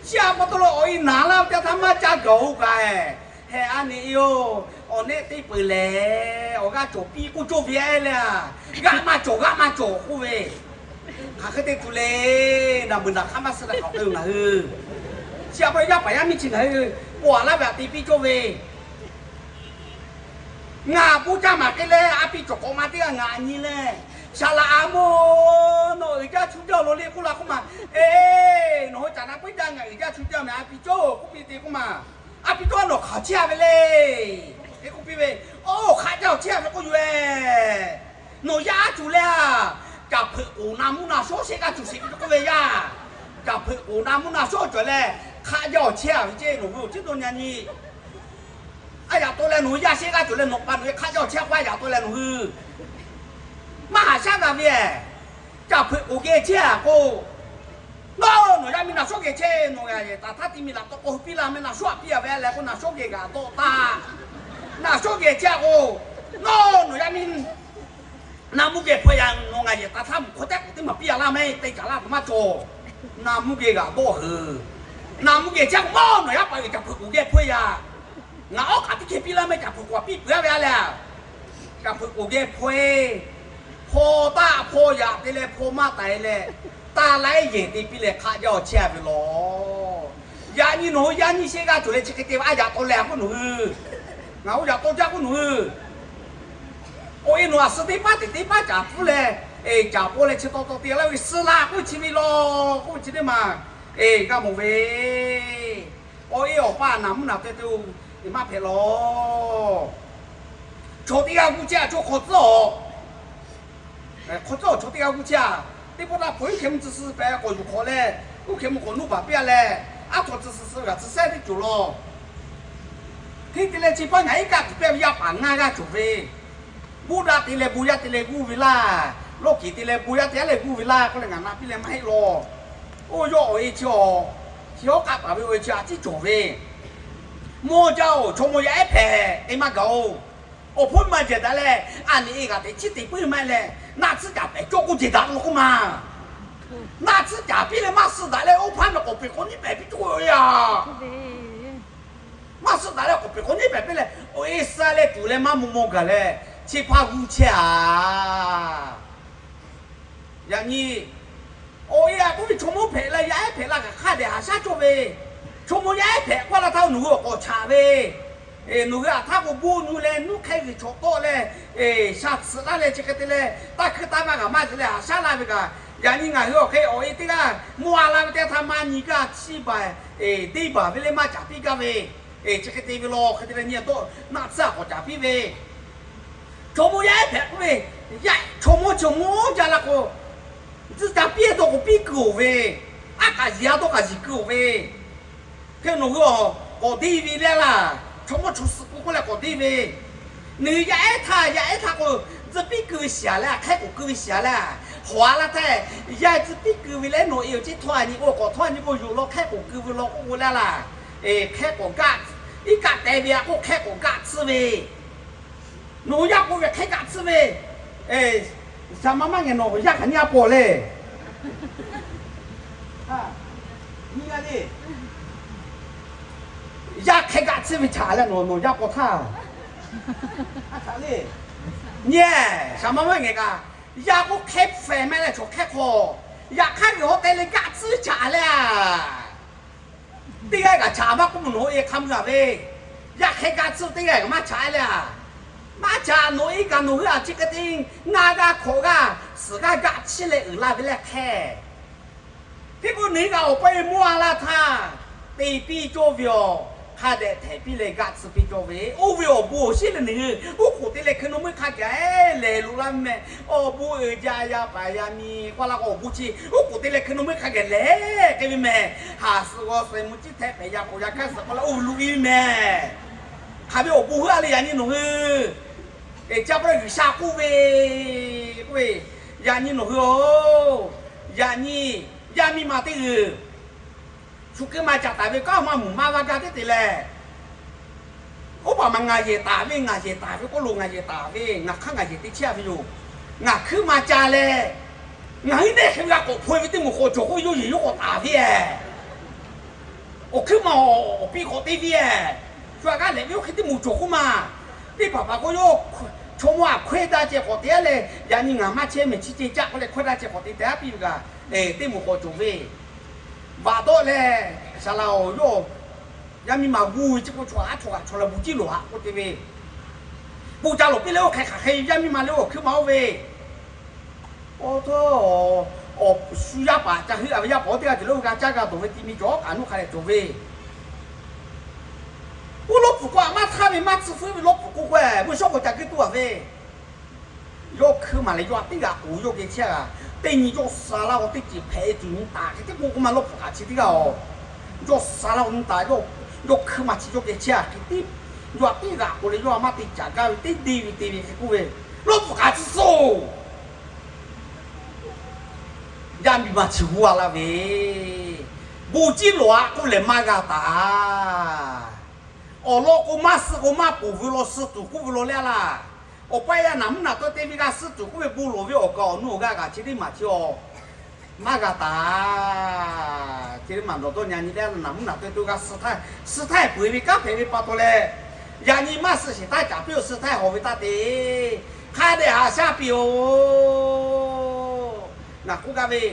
Chi a pa taw lo awˬ e naˍ laˇ ve teˇ htaˇ maˇ caˇ gaˬ-oˬ kaꞈ, heh a nyi-oˬ, awˬ nehˆ teˇ peuˬ lehˬ awˬ g'aˇ cawˬ piˇ k'oˆ cawˇ ve a leh, g'aˆ maˇ cawˬ, g'aˆ maˇ cawˬ k'oˆ ve, hk'aˬ hk'e te tuˬ le. Naˬ beuˬ naˬ hk'aˇ maˇ suh leh hk'aˬ hk'e-oˬ ngaˬ hui, chi a pa yaˇ paˍ yaˇ miˇ chi ngaˬ hui, paw a laˇ ve aꞈ te piˇ cawˇ ve Ngaˬ bon caˇ maˍ k'ai leh, a pi cawˬ k'awꞈ ma teˇ g'aˇ ngaˬ nyi leh, Saˍ laꞈ-a mawˇ, nawˬ uiˍ jaˇ chu jaˇ lo le k'oˆ la k'oˆ ma, eˬ, nawˬ hui caꞈ na puiˉ jaˇ, ngaˬ uiˍ jaˇ chu jaˇ mehˍ, a pi cawˇ k'oˆ piˇ te k'oˆ ma, a pi cawˇ nawˬ hk'aˬ chehˇ a ve le. Eˬ k'oˆ piˇ ve, oˇ hk'aˆ jaˇ awˬ chehˇ a ve k'oˆ yoˬ-eˬ. Nawˬ yaˇ tuˬ leh a, caˬ hpeuꞈ k'oˍ na mvuhˇ na shawˉ sheˆ g'aˇ tuˬ sheˍ k'oˆ ve yaˇ. Caˬ hpeuꞈ k'oˍ na mvuhˇ na shawˉ cawˬ leh, hk'aˆ jaˇ awˬ chehˇ a ve ceˇ, nawˬ hui awˬ ciˉ dawˇ nyi nyi. A yaꞈ taw leh nawˬ hui yaˇ sheˆ g'aˇ cawˬ leh nawˬ pa nawˬ e hk'aˆ jaˇ awˬ chehˇ k'oˆ a yaꞈ taw leh nawˬ hui maˇ haꞈ shaˉ g'a ve, caˬ hpeuꞈ k'oˍ geh chehˇ a k'o, nawˬ nawˬ yaˇ miˇ na shawˉ geh chehˇ, nawˬ ngaˬ yehˬ taˍ htaˇ ti mi laꞈ tawˆ k'aw hui piˇ la meh, na shawˉ aꞈ piˇ a ve leh k'o, na shawˉ geh g'aꞈ dawˆ taˇ. Na shawˉ geh chehˇ a k'o, nawˬ nawˬ yaˇ miˇ na mvuhˇ geh hpaweh yaꞈ, nawˬ ngaˬ yehˬ taˍ htaˇ mvuhˇ hk'aw tehˆ k'oˍ teˇ maˬ piˇ a laˇ meh, te caˍ laˇ k'o maˇ cawˬ. Na mvuhˇ geh g'aꞈ dawˆ heuˬ. Na mvuhˇ geh chehˇ k'o, nawˬ yaˇ paˍ geh caˬ hpeuꞈ k'oˍ geh hpaweh yaꞈ. Ngaˬ awˉ k'aꞈ teˇ hkeh piˇ laˇ meh, caˬ hpeuꞈ k'oˍ aꞈ piˇ peuˬ a ve a leh, caˬ hpeuꞈ k'oˍ geh hpaweh, hpaw taˆ hpaw yaꞈ te leh hpaw maˇ taiˍ leh, taˇ laiˉ yehˬ te piˇ leh hk'aˆ jaˇ awˬ chehˇ a ve lawˬ. Yaꞈ nyi nawˬ hui yaˇ nyiˇ sheˆ g'aˇ cawˬ leh chi hk'e te ve a yaꞈ taw leh a k'oˆ nawˬ hui, ngaˬ hui yaꞈ taw jaˇ k'oˆ nawˬ hui, awˬ e nawˬ a suh teˇ paˉ teꞈ teˇ paˉ caˍ pfuhˇ leh, caˍ paw leh chi taw taw te laˇ ve suh la k'oˆ chi ve lawˬ k'oˆ chi teˇ maˬ, eˬ, g'a mawˬ ve. Awˬ e awˬ pa naˬ mvuhˇ naˬ te te-o, maˇ hpehꞈ lawˬ. Chaw teˇ g'aˇ g'uˇ chehˇ a, chaw hk'aw tcuhˉ awˬ, hk'aw tcuhˉ awˬ chaw teˇ g'aˇ g'uˇ chehˇ a. Teˇ pawˆ taˇ hpaw iˉ hkeh mvuhˇ tcuh suh pehꞈ k'awꞈ yuˬ hk'awꞈ leh, iˉ hkeh mvuhˇ k'awꞈ nuˇ baˬ piˇ a leh, aˉ htaw tcuh suh suh g'aꞈ tcuh sehˉ teˇ cawˬ lawˬ. Hteˇ te leh chi paˇ ngaˬ iˉ kaˆ tuˬ pehˇ ve yaˇ paˍ ngaˇ g'aˇ cawˬ ve, Buddha te leh bon yaˇ te leh g'uˇ ve laˇ, lawˇ kiˍ te leh bon yaˇ te yaˇ leh g'uˇ ve laˇ k'oˆ leh ngaˬ na piˇ leh maˇ heˆ lawˬ. Oˇ yawˇ awˬ e chi, chi hawˉ k'aˆ paˍ ve awˬ e chi a ciˉ cawˬ ve, mawˇ jaˇ-oˬ, chaw mawˇ yaˇ ehˉ hpehꞈ te maˇ gaˬ-oˬ. Awˬ hpawˇ maˇ jehˬ daꞈ leh, a nyi e g'aꞈ teꞈ chiˉ te puiˉ maˇ heˆ leh, naˆ tsuhˇ caˍ pehˍ cawˇ k'oˆ jehˬ daꞈ lo k'oˆ ma. Naˆ tsuhˇ caˍ piˇ leh maˇ suh daꞈ leh, oˇ hpaˇ meh k'awꞈ peˬ k'awꞈ nyiˉ pehˍ piˇ cawˇ ve a. Maˇ suh daꞈ leh k'awꞈ peˬ k'awꞈ nyiˉ pehˍ piˇ leh, awˬ e suh leh tuˬ leh maˇ maw maw gaˬ leh, chi hpaˇ g'uˇ chehˇ a. Yaꞈ nyi, awˬ e a k'oˆ ve chaw mawˇ hpehꞈ la, yaˇ ehˉ hpehꞈ la kaꞈ hk'a dehꞈ haꞈ shaˉ cawˇ ve, chaw mawˇ yaˇ ehˉ hpehꞈ k'oˆ la htaˇ nawˬ hui awˬ k'awꞈ chaꞈ ve, Nawˬ hui aꞈ htaˇ k'o bon nyu leh nuˇ hk'e g'uiˬ chawꞈ tawˆ leh, sha tsuhꞈ laˇ leh chi hk'e te leh, taˇ hkuiˇ taˇ vaˇ g'aꞈ maˇ te leh haꞈ shaˉ laˇ ve kaꞈ, yaꞈ nyi ngaˬ hui awˬ hk'e awˬ e teˇ g'aˇ mawˇ a la ve teˇ htaˇ maˇ nyi gaˇ chiˇ baˬ, deˇ baˬ ve leh maˇ caˍ piˇ gaˇ ve, chi hk'e te ve law hk'e te leh nyi dawˇ naˆ tsuhˇ a k'awꞈ caˍ piˇ ve, chaw mawˇ yaˇ ehˉ hpehꞈ k'oˆ ve, yaꞈ chaw mawˇ chaw mawˇ jaˇ la k'o, tcuh ca piˇ dawˇ k'o piˇ kuiˬ oˬ ve, aˉ kaꞈ yiˍ a dawˇ kaꞈ yiˍ kuiˬ oˬ ve, hk'e nawˬ hui awˬ k'awꞈ deˇ ve leh laˇ. Chaw mawˇ chaw suh k'o k'oˆ leh k'awꞈ deˇ ve, nawˬ hui yaˇ ehˉ htaˇ yaˇ ehˉ htaˇ k'o, tcuh piˇ keu ve shiˍ a leh hk'ehˉ k'oꞈ keu ve shiˍ a leh, hawꞈ a laˇ htaˇ, yaˇ tcuh piˇ keu ve leh nawˬ e awˬ ceˇ htawˇ a nyi k'o k'awꞈ htawˇ a nyi k'o yoˬ law hk'ehˉ k'oꞈ keu ve law k'oˆ k'o leh laˇ. Hk'ehˉ k'awꞈ gaˆ, iˉ kaˆ teh ve a k'oˆ hk'ehˉ k'awꞈ gaˆ tsuhˇ ve, nawˬ hui yaˇ k'oˆ ve hk'ehˉ gaˆ tsuhˇ ve, shaˍ ma maˇ ngehˬ nawˬ yaˇ hk'aˬ nyi a pawˬ le. Nyi a le. Yaˇ hk'ehˉ gaˆ tsuhˇ ve chaꞈ leh nawˬ nawˬ yaˇ paw htaˇ, a htaꞈ le. Nyi, shaˍ ma maˇ ngehˬ kaꞈ, yaˇ k'oˆ hk'ehˉ fehˍ meh leh chaw hk'ehˉ hk'aw, yaꞈ hk'aˇ g'uiˬ haw te leh gaˆ tsuhˇ chaꞈ leh a. Teˇ g'aˇ kaꞈ chaꞈ maˇ k'oˆ mawˬ nawˬ hui e hk'a mvuh a ve, yaˇ hk'ehˉ gaˆ tsuhˇ teˇ g'aˇ kaꞈ maˇ chaꞈ leh a. Maˇ chaꞈ nawˬ e kaꞈ nawˬ hui a chi hk'e te ngaˇ g'aˇ hkawꞈ g'aˇ suhˍ g'aˇ gaˆ tsuhˇ leh uiˍ la ve leh hk'e Hk'e k'o, nawˬ hui kaꞈ awˬ pa e mawˇ a laˇ htaˇ, te piˇ cawˇ ve awˬ hk'a dehꞈ htehꞈ piˇ leh gaˆ tsuhˇ piˇ cawˇ ve, oˇ ve awˬ bon awˬ shinˉ leh nawˬ hui uˉ k'oˍ te leh hkui naw meuˇ hk'a gaˬ lehˬ loꞈ laˇ meh. Awˬ bon uiˍ jaˇ yaˇ paˍ yaˇ miˇ k'oˆ laˇ k'o, awˬ bon chi uˉ k'oˍ te leh hkui naw meuˇ hk'a gaˬ lehˬ k'ai ve meh. Haˍ suhˍ g'aw suhˍ mvuh ciˉ htehꞈ pehꞈ yaꞈ k'oˍ yaꞈ hkanˇ suhˍ k'oˆ leh oˇ ve loꞈ e ve meh. Hk'aˬ ve awˬ bon heuˆ a leh yaꞈ nyi nawˬ hui Eˬ, ca pa G'uiˬsha k'oˆ ve, k'oˆ ve, yaꞈ nyi nawˬ hui-oˬ, yaꞈ nyi yaˇ miˇ ma teˇ g'uiˬ shu keu maˇ ca taˍ ve kanˉ maˇ mvuhˬ maˇ vaˇ gaˇ teˇ te leh, oˇ paˍ ma ngaˬ yehˬ taˍ ve, ngaˬ yehˬ taˍ ve k'oˆ lo, ngaˬ yehˬ taˍ ve, ngaˬ hk'aˇ ngaˬ yehˬ te chehˇ a ve yoˬ. Ngaˬ hkuiˉ maˇ ca leh, ngaˬ hui neˇ hk'e ve g'a k'awꞈ hpaw e ve teˇ moˍ k'awꞈ cawˬ k'oˆ ve, yawˇ yehˬ yawˇ k'awꞈ taˍ ve e. Awˬ hkuiˉ maˇ awˬ piˇ k'awꞈ te ve e. Shu aꞈ g'aˇ lehꞈ ve oˇ hk'e teˇ moˍ cawˬ k'oˆ ma. Teˇ hpaˍ hpaˍ k'o yawˇ chaw mawˇ aꞈ hkawehˇ daꞈ ceh k'awꞈ te a leh, yaꞈ nyi ngaˬ maˇ chehˇ mehˍ chi ceh caˆ k'oˆ leh hkawehˇ daꞈ ceh k'awꞈ te te aˉ piˇ ve kaꞈ, teˇ moˍ k'awꞈ cawˬ ve. Vaꞈ dawˆ leh, saˍ laꞈ-oˬ, yawˇ yaˇ miˇ ma g'uˇ ve chi k'o chaw aˉ chaw kaꞈ chaw leh bu ciˉ lawˬ haꞈ k'oˆ te ve, bon ca lawˬ piˇ leh oˇ hk'e hk'aˬ hk'e yaˇ miˇ ma leh oˇ hkuiˉ ma oˇ ve, oˇ htawˇ, awˬ shu yaˇ paˍ ca heuˆ a ve yaˇ paˍ oˇ teˇ g'aˇ cawˬ leh oˇ ve g'a caˇ g'a dawˬ ve ti mi cawˬ kaꞈ nuˇ hk'a leh cawˬ ve, oˇ lawˇ pfuhˍ k'o aꞈ maˇ htaˇ ve maˇ tsuhˇ fuiˉ ve lawˇ pfuhˍ k'o k'o e bon shawˉ k'o ca geuˆ tuˬ a ve, yawˇ hkuiˉ ma leh yawˇ aꞈ teˇ g'aꞈ k'oˍ yawˇ geh chehˇ a. Teˇ nyi yawˇ sha laˇ k'o teˇ ceuˬ hpehꞈ e tuˬ nyi taˍ hk'e teˇ k'oˆ k'oˆ ma lawˇ pfuhˍ kaꞈ chi teˇ g'aˇ-oˬ, yawˇ sha laˇ k'o nyi taˍ, yawˇ hkuiˉ ma chi yawˇ geh chehˇ a hk'e tiˉ, yawˇ aꞈ teˇ g'aꞈ k'oˍ leh yawˇ a maˇ te caˍ gaˇ ve teˇ deˇ ve te ve hk'e k'oˆ ve, lawˇ pfuhˍ kaꞈ tcuh soˬ. Yaˇ miˇ ma chi g'uˇ a laˇ ve, bon ciˉ lawˬ haꞈ k'oˆ lehˬ maˇ g'a taˍ. Awˬ lawn k'o maˇ suh k'o maˇ ponˬ ve law, suh tuˬ k'oˆ ve law leh a laˇ. Awˬ pa yaˇ naˬ mvuhˇ naˬ taweh te ve g'a suh tuˬ k'oˆ ve bon lawˬ ve awˬ kaˍ awˬ nu awˬ g'aˇ g'aꞈ chi teˇ maˬ chi-a, maˇ g'a taˍ. Chi teˇ maˬ dawˬ dawˇ nyi nyi leh naˬ mvuhˇ naˬ taweh te g'a suh htaˇ, suh htaˇ peuˬ e ve kanˉ hpehꞈ ve pa taw leh, yaꞈ nyi maˇ suh sheˍ htaˇ caˍ piˇ-oˬ, suh htaˇ hawˬ ve taˇ te. Hk'a dehꞈ haꞈ shaˉ piˇ-oˬ. Ngaˬ k'oˆ gaˇ ve,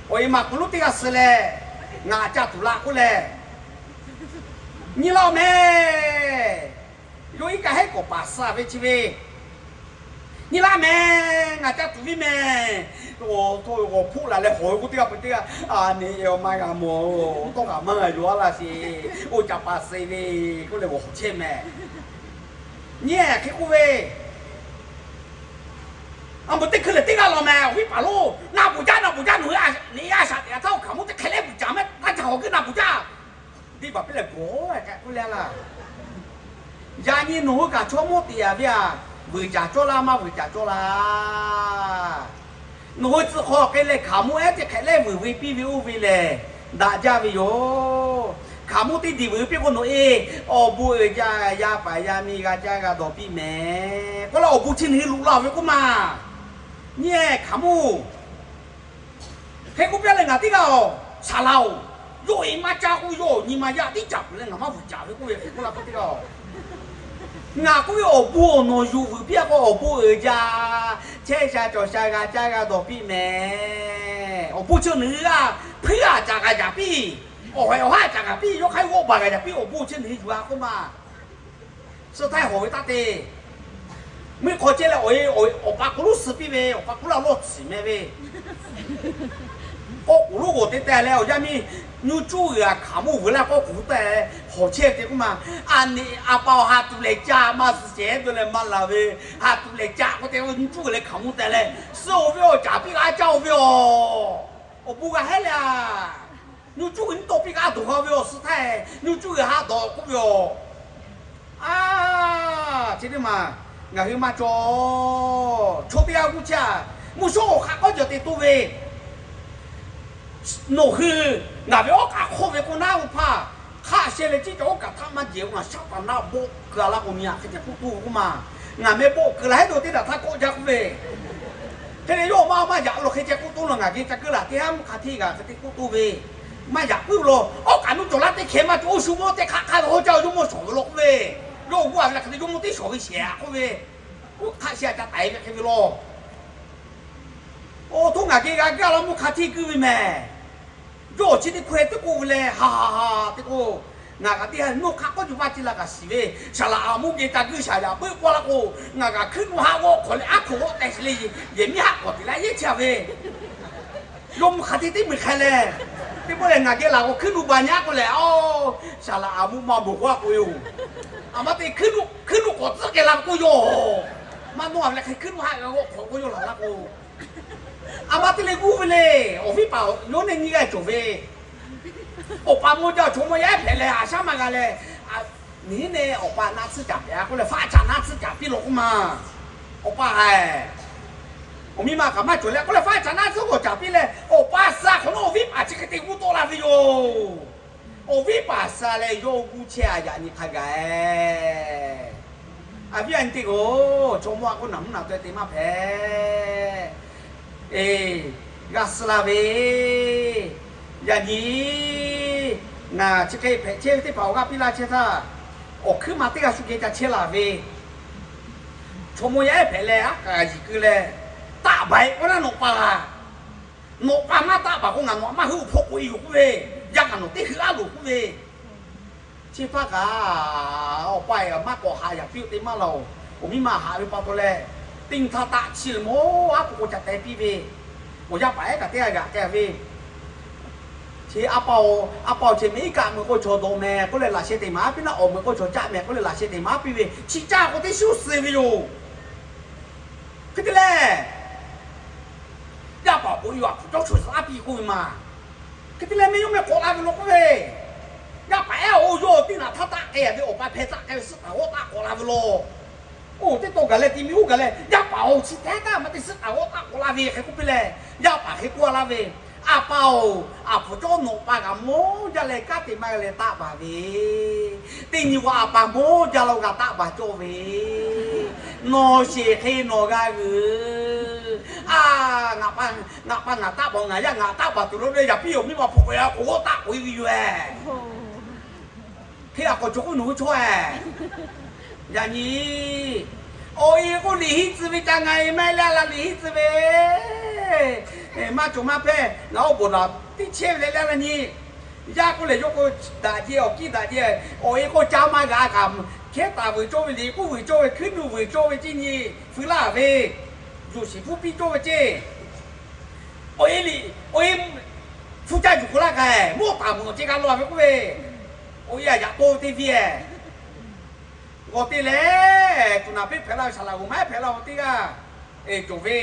awˬ e maˬ k'oˍ lonˉ teˇ g'aˇ suh leh, ngaˬ ca tuˬ la k'oˆ leh, nyi laˇ meh. Yawˇ iˉ kaˆ hehˉ k'awꞈ paˍ suh ve chi ve, nyi laˇ meh, ngaˬ ca tuˬ viˉ meh. Awˬ htoꞈ g'awˬ hpoˆ laˬ leh hawˬ ve k'oˆ teˇ g'aˇ peuˬ teˇ g'aˇ, a nyi e maˇ g'a mawˬ, tawˇ kaꞈ maˇ g'a yaw a laˇ sheˍ, oˇ ca pa suh ve k'oˆ leh g'awˬ chehˇ meh. Nyi hk'e k'oˆ ve, a meuꞈ teˇ hkui lehˬ teˇ g'aˇ law meh, awˬ viˉ paˍ lonˉ, naˬ bvuhꞈ jaˇ, naˬ bvuhꞈ jaˇ, nawˬ hui a shaꞈ teꞈ a htaˇ awˬ hkaˍ mvuhˇ teˇ hk'e leh bvuhꞈ caˍ meh, taˇ caˍ awˬ geuˆ naˬ bvuhꞈ jaˇ. Teˇ hpaˍ piˇ leh bawˬ k'ai k'oˆ leh a laˇ. Yaꞈ nyi nawˬ hui kaꞈ chaw mawˇ teꞈ a ve a, vuiˬ caˍ cawˇ laˇ maˇ vuiˬ caˍ cawˇ laˇ. Nawˬ hui tcuh hk'aw k'ai leh hkaˍ mawˇ ehˉ teˇ hk'e leh vuiˬ ve piˇ ve oˇ ve lehˬ, daꞈ jaˇ ve yoˬ. Hkaˍ mawˇ teˇ diˬ vuiˬ piˇ k'o nawˬ e, awˬ bon uiˍ jaˇ yaˇ paˍ yaˇ miˇ g'a caˇ g'a dawˬ piˇ meh k'oˆ leh awˬ bon chi nawˬ hui loꞈ la ve k'oˆ ma. Nyi hkaˍ mawˇ hk'e k'oˆ piˇ leh ngaˬ teˇ g'aˇ-oˬ, saˍ laꞈ-oˬ, yawˇ e maˇ caˇ k'oˆ ve, yawˇ nyi ma yaˇ tiˉ caꞈ peuˬ leh ngaˬ maˇ vuiˬ caˍ ve k'oˆ ve hk'e k'oˆ la k'o teˇ g'aˇ-oˬ, ngaˬ k'oˆ ve awˬ bon awˬ nawˬ yuˬ vuiˬ piˇ a k'o awˬ bon uiˍ jaˇ, chehˇ sha cawˬ sha g'a caˇ g'a dawˬ piˇ meh. Awˬ bon chi nawˬ hui g'aˇ hpuiˉ a caꞈ g'a caˍ piˇ. Awˬ haiˬ awˬ haˉ caꞈ kaꞈ piˇ, yawˇ hk'aˇ g'awˇ baˬ g'a caꞈ piˇ, awˬ bon chi neˇ yuˬ a k'oˆ ma. Suh htaˇ hawˬ ve taˇ te. Mvuhˇ hk'aw ceh leh awˬ e, awˬ pa k'o lonˉ suh piˇ ve, awˬ pa k'oˆ laˇ lawˇ tsuhˍ meh ve, k'awˇ k'oˍ lonˉ g'awˬ te teh leh awˬ yaˇ miˇ nyu cuˇ g'uiˬ a hkaoˍ monˇ vuiˬ laˇ k'awˇ k'oˍ te hawˬ chehˇ ve te k'oˆ ma. A neꞈ a pa awˬ ha tuˬ lehˬ ca maˇ suh shehˍ dawˇ leh maˇ laˬ ve, ha tuˬ lehˬ ca k'oˆ te, nyu cuˇ g'uiˬ leh hkaoˍ monˇ teh leh suh oˬ ve awˬ caˍ piˇ g'a caˇ oˬ ve aˬ. Awˬ bon g'a hehˉ leh a, nyu cuˇ g'uiˬ nyiˇ tawˆ piˇ g'a dawˬ g'a ve awˬ suh htaˇ, nyu cuˇ g'uiˬ ha dawˬ k'oˆ ve aˬ. A, chi teˇ maˬ ngaˬ hui maˇ cawˬ. Chaw teˇ g'aˇ g'uˇ chehˇ a, mvuhˇ shawˉ awˬ hk'aˆ k'awˉ jaw te toˇ ve, nawˬ hui ngaˬ ve awˉ k'aꞈ hk'awˇ ve k'o naˉ, oˇ hpaˇ hk'aˆ sheh leh ciˉ cawˬ oˉ kaꞈ htaˆ maˇ jehˬ k'o, ngaˬ shaˉ taˍ naˆ bawˆ keu a laˇ k'o, nyi a hk'e ceh k'oˆ toˇ ve k'oˆ ma. Ngaˬ meh bawˆ keu la hehˉ dawˬ teˇ daꞈ htaˇ kawˆ jaˇ k'oˆ ve, hk'e te yawˇ maˇ maˇ yaꞈ lo hk'e ceh k'oˆ toˇ la, ngaˬ geh ca geuˇ laˬ teˇ haˉ mvuhˇ hk'a hteˇ g'aꞈ hk'e te k'oˆ toˇ ve, maˇ yaꞈ puiˉ lo. Awˉ k'aꞈ nuˇ cawˬ laˇ teˇ hkeh maˇ cawˬ, oˇ shu mawˇ teˇ hk'aˆ hk'aˆ ve hawˉ caˇ yawˇ mawˇ shawˍ ve law k'oˆ ve, yawˇ g'uˇ a ve la hk'e te yawˇ mawˇ teˇ shawˍ ve shehˍ a k'oˆ ve, oˇ hk'aˆ sheh a ca taiˍ ve hk'e ve law. Oˇ htoˇ ngaˬ geh g'a g'aˇ laˇ mvuhˇ hk'a hteˇ geuˇ ve mehˬ. Yawˇ chi teˇ hkawehˇ teˇ k'oˆ ve leh, ha ha ha teˇ k'oˆ, ngaˬ kaꞈ teˇ ha nuˇ hk'aˆ k'awˉ jaˇ vaˇ ce la kaꞈ shiˍ ve, shaˍ laꞈ a mvuhˇ geh ca geuˇ shaˍ yaꞈ peuˆ k'oˆ laˇ k'o, ngaˬ kaꞈ hkuiˉ nuˆ haˆ g'awˇ hk'awꞈ leh aˉ hk'oꞈ g'awˇ teh shiˍ leh, yehˬ miˉ haˆ k'awꞈ teꞈ leh yeˇ chehˇ a ve, yawˇ mvuhˇ hk'a hteˇ teˇ meunˍ hk'a leh, teˇ pawˆ lehˬ ngaˬ geh laˬ k'o hkuiˉ nuˆ ba nyi a k'oˆ lehˬ, aˬ, shaˍ laꞈ a mvuhˇ maˇ bawˬ k'oˆ a k'o yoˬ. A ma te hkuiˉ nuˆ k'awꞈ tcuhˉ k'ai la ve k'oˆ yawˇ, maˇ nawˇ a ve leh hk'e hkuiˉ nuˆ haˆ g'awˇ hk'awꞈ k'oˆ yawˇ laˬ laˇ k'o, a ma te leh g'uˇ ve le. Awˬ viˉ paˍ yawˇ neˇ nyiˇ g'aˇ cawˬ ve, awˬ pa mawˇ jaˇ, chaw mawˇ yaˇ ehˉ hpehꞈ leh a shaˉ maˇ g'a leh, nyi neˇ awˬ pa naˆ tsuhˇ caˍ pehˍ a k'oˆ leh, faˆ caꞈ naˆ tsuhˇ caˍ piˇ law k'oˆ ma. Awˬ pa, awˬ miˇ ma kaꞈ maˇ cawˬ leh k'oˆ leh, faˆ caꞈ naˆ tsuhˇ g'awˬ caˍ piˇ leh, awˬ pa suh a hk'awꞈ nawˉ awˬ viˉ paˍ chi hk'e te g'uˇ tawˆ la ve yoˬ. Awˬ viˉ paˍ suh leh yawˇ g'uˇ chehˇ a yaꞈ nyi hk'a gaˬ e. A viˉ a nyi teˇ g'aˇ-oˬ, chaw mawˇ a k'oˆ naˬ mvuhˇ naˬ taweh te maˇ hpehꞈ. Eˬ, g'a suh la ve, yaꞈ nyi ngaˬ chi hk'e hpehꞈ chehˇ ve teˇ hpaˍ awˬ g'aˇ piˇ laˇ chehˇ htaˇ, awˬ hkuiˉ ma teˇ g'aˇ shu geh ca chehˇ laˬ ve, chaw mawˇ yaˇ ehˉ hpehꞈ leh aˉ kaꞈ g'a yiˬ keu leh, taˆ baˬ e k'oˆ naˉ nawˬ pa, nawˬ pa maˇ taˆ baˬ k'o ngaˬ nawˬ a maˇ heuˆ hpawˇ k'oꞈ e yoˬ k'oˆ ve, yaˇ kaꞈ nawˬ teˇ heuˆ aˉ loˍ k'oˆ ve, chi hpaˇ kaꞈ awˬ pa e maˇ k'awꞈ haꞈ yaꞈ piˇ-oˆ te maˇ laˬ-oˬ. Awˬ miˇ ma haꞈ ve pa taw leh, teˇ nyi htaˇ taˆ chiˇ leh mawˇ aˉ po k'o ca teh piˇ ve, awˬ yaˇ paˍ ehˉ kaꞈ teˇ g'aˇ g'aꞈ k'ai ve, chi a pa-oˬ, a pa-oˬ, chi mehˍ iˉ kaˆ meuꞈ k'o chaw dawˬ mehˍ k'oˆ leh laꞈ sheh teꞈ maˍ aˉ piˇ naˆ, awˬ meuꞈ k'o chaw caˆ mehˍ k'oˆ leh laꞈ sheh teꞈ maˍ aˉ piˇ ve, chi caˇ k'o teˇ shuˉ suh ve yoˬ. Hk'e te leh, yaˇ paˍ k'oꞈ e yoˬ, a hpu cawˇ chaw suh aˉ piˇ k'oˆ ve ma. Hk'e te leh mehˆ yawˇ mehˆ k'awꞈ la ve law k'oˆ ve, yaˇ paˍ ehˉ-oˬ, yawˇ teˇ naꞈ htaˇ taˆ k'ai a ve, awˬ pa hpeh taˆ k'ai ve suhˉ taˍ g'awˇ taˆ k'awꞈ la ve law. Oˬ, teˇ taw gaˬ leh ti mi uˉ gaˬ leh, yaˇ paˍ-oˬ, chi teˇ g'aˇ maˇ te suhˉ taˍ g'awˇ taˆ k'awꞈ la ve hk'e k'oˆ piˇ leh, yaˇ paˍ hk'e k'oˆ laˇ ve, A pa-oˬ, a hpu cawˇ nawˬ pa kaꞈ mawˇ jaˇ leh kanˉ te maˇ g'a leh taˆ baˬ ve, teˇ nyi g'aw a pa mawˇ jaˇ la g'a taˆ baˬ cawˇ ve, nawˬ sheˍ hk'e nawˬ g'a g'uiˬ. A, ngaˬ pa ngaˬ taˆ baˬ, ngaˬ yaˇ ngaˬ taˆ baˬ tuˬ lo leh yaꞈ piˇ awˬ miˇ ma hpu k'oꞈ e a k'o g'awˇ taˆ k'oꞈ e ve yoˬ eh. Hk'e a k'awꞈ cawˬ k'oˆ nawˬ hui chaw eh. Yaꞈ nyi, awˬ e k'oˆ liꞈ henˇ tcuh ve ca ngaˬ e maˇ heˆ leh a la liꞈ henˇ tcuh ve, maˇ cawˬ maˇ hpehˇ, ngaˬ oˇ bawˬ naˬ teˇ chehˇ ve leh leh a la nyi. Yaˇ k'oˆ lehˬ, yawˇ k'o daꞈ jehˇ awˬ kiˇ daꞈ jehˇ, awˬ e k'oˆ ca maˇ g'a kaꞈ, hkehˉ taˍ vuiˬ cawˇ ve, liꞈ k'oˆ vuiˬ cawˇ ve, hkuiˉ nuˆ vuiˬ cawˇ ve ceˇ nyi, fui laˇ ve, yonˍ shiˍ hpuˇ piˇ cawˇ ve ceˇ. Awˬ e liꞈ, awˬ e hpu caˇ yuˬ k'oˍ laˇ k'ai, mawˇ taˍ meuꞈ awˬ ceh g'a law ve k'oˆ ve, awˬ e a yaꞈ taw ve teˇ viˇ eh. G'awˬ te leh, tuˬ naˍ piˇ hpehꞈ la ve, saˍ laꞈ g'oˍ maˇ hpehꞈ la ve teˇ g'aˇ cawˬ ve,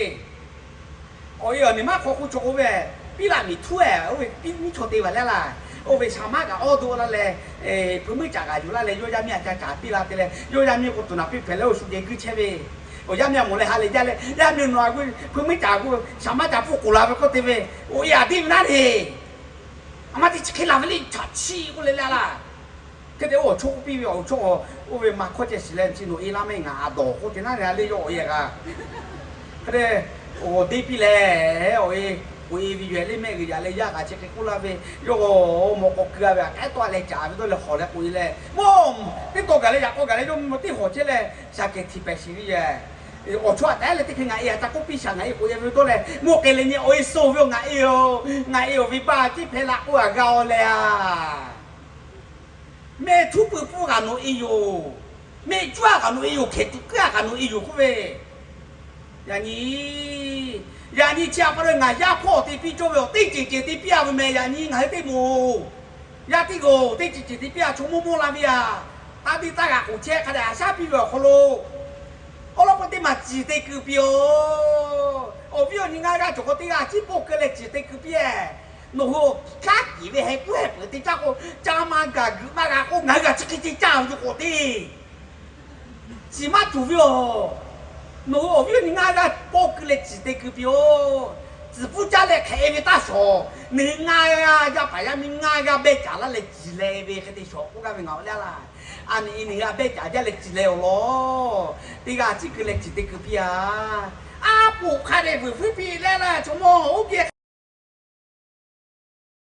awˬ e awˬ niˬ maˇ hk'aw k'oˆ chaw k'oˆ ve, piˇ laꞈ miˬ htuˉ eh, oˇ ve piˇ miˉ chaw te vaˬ leh laˇ. Oˇ ve shaˍ maˇ kaꞈ awˇ doˆ laˇ leh, hpu meuˇ caꞈ kaꞈ yuˬ laˇ leh, yawˇ yaˇ miˇ a ca caˍ piˇ la te leh, yawˇ yaˇ miˇ k'o tuˬ naˍ piˇ hpehꞈ leh oˇ shu geh guiˇ chehˇ ve, awˬ yaˇ miˇ a mawˬ leh ha lehˬ jaˇ leh, yaˇ miˇ nawˬ a gu hpu meuˇ caꞈ gu shaˍ maˇ ca pfuhˇ k'oˍ la ve k'oˆ te ve, awˬ e a diˇ ve naˉ le. A maˇ te chi hk'e laˬ ve le, chaꞈ chiˇ k'oˆ leh leh laˇ. Hk'e te oˇ awˬ chawˇ k'oˆ piˇ ve, awˬ chawˇ, oˇ ve ma hkawˇ ceh shiˍ leh, chi nawˬ e laˇ mehˆ ngaˬ a dawˬ k'oˆ te naˉ le, a le yawˇ awˬ e g'a. Hk'e te, awˬ deˇ piˇ leh, awˬ e k'oꞈ e ve yoˬ le, mehˆ g'uiˬ yaꞈ leh yaˇ kaꞈ chi hk'e k'oˆ laˇ ve, yawˇ mawꞈ k'aw keu a ve, a k'ehˉ tawˆ leh caˍ ve dawˇ leh hawˬ leh k'oꞈ e leh, mawˇ teˇ taw gaˬ leh yaꞈ k'aw gaˬ leh yawˇ mvuhˇ teˇ hawˬ chehˇ leh, shaˍ kehˬ htiꞈ pehˍ shiˍ ve yoˬ. Awˬ chawˇ aꞈ taˍ leh teˇ hk'e ngaˬ e aꞈ ca k'oˆ piˇ shaˍ, ngaˬ e k'oꞈ e ve dawˇ leh mawˇ k'ai leh nyi awˬ e suh ve yoˬ. Ngaˬ e yoˬ, ngaˬ e yoˬ ve baˆ tiˉ hpehˇ la k'oˆ a g'a aw leh a. Mehˆ htuˉ pui pfuhˇ kaꞈ nawˬ e yoˬ. Mehˆ cuˉ a kaꞈ nawˬ e yoˬ. Hkehˍ tuꞈ kuiˉ a kaꞈ nawˬ e yoˬ k'oˆ ve, yaꞈ nyi, yaꞈ nyi chi a pa taw ngaˬ yaˇ hpawˇ te piˇ cawˇ ve yoˬ. Teˇ ceuˬ ceuˬ te piˇ a ve meh. Yaꞈ nyi ngaˬ hui teˇ moˍ yaˇ tiˉ g'aˇ teˇ ceuˬ ceuˬ te piˇ a. Chaw mawˇ mawˇ la ve a, taˇ tiˇ taˇ g'a k'oˍ chehˇ hk'a dehꞈ a shaˉ piˇ ve awˬ hk'aw lo awˉ lawˉ peu teˇ maˬ ciˬ te keu piˇ-oˬ. Awˬ viˉ awˬ nyi ngaˇ g'aˇ cawˬ k'o teˇ g'aˇ ciˉ pawˆ keu leh ciˬ te keu piˇ-eˬ. Nawˬ hui awˬ hkanˉ kiˍ ve heh kuˉ heh peuˬ te caˇ k'o, ca ma gaˬ g'uiˬ maˇ g'a k'o, ngaˬ hui g'a chi hk'e te caˇ ve yoˬ k'o teˇ ciˬ maˇ tuˬ ve yoˬ. Nawˬ hui awˬ viˉ awˬ nyi ngaˇ g'aˇ pawˆ keu leh ciˬ te keu piˇ-oˬ. Ciˬ pfuhˇ caˇ leh hk'e ve taˇ shawˍ. Nawˬ hui ngaˇ g'aˇ yaˇ paˍ yaˇ miˇ ngaˇ g'aˇ behˇ caˍ laˇ leh ciˬ leh ve hk'e te shawˍ k'oˆ gaˇ ve ngaˬ awˬ leh laˇ. A nyi, nawˬ hui a behˇ caˍ jaˇ leh ciˬ leh awˬ lawn, teˇ g'aˇ ciˉ keu leh ciˬ te keu piˇ a. A poꞈ hk'a dehꞈ vuiˬ fuiˉ piˇ leh laˇ. Chaw mawˇ oˇ geh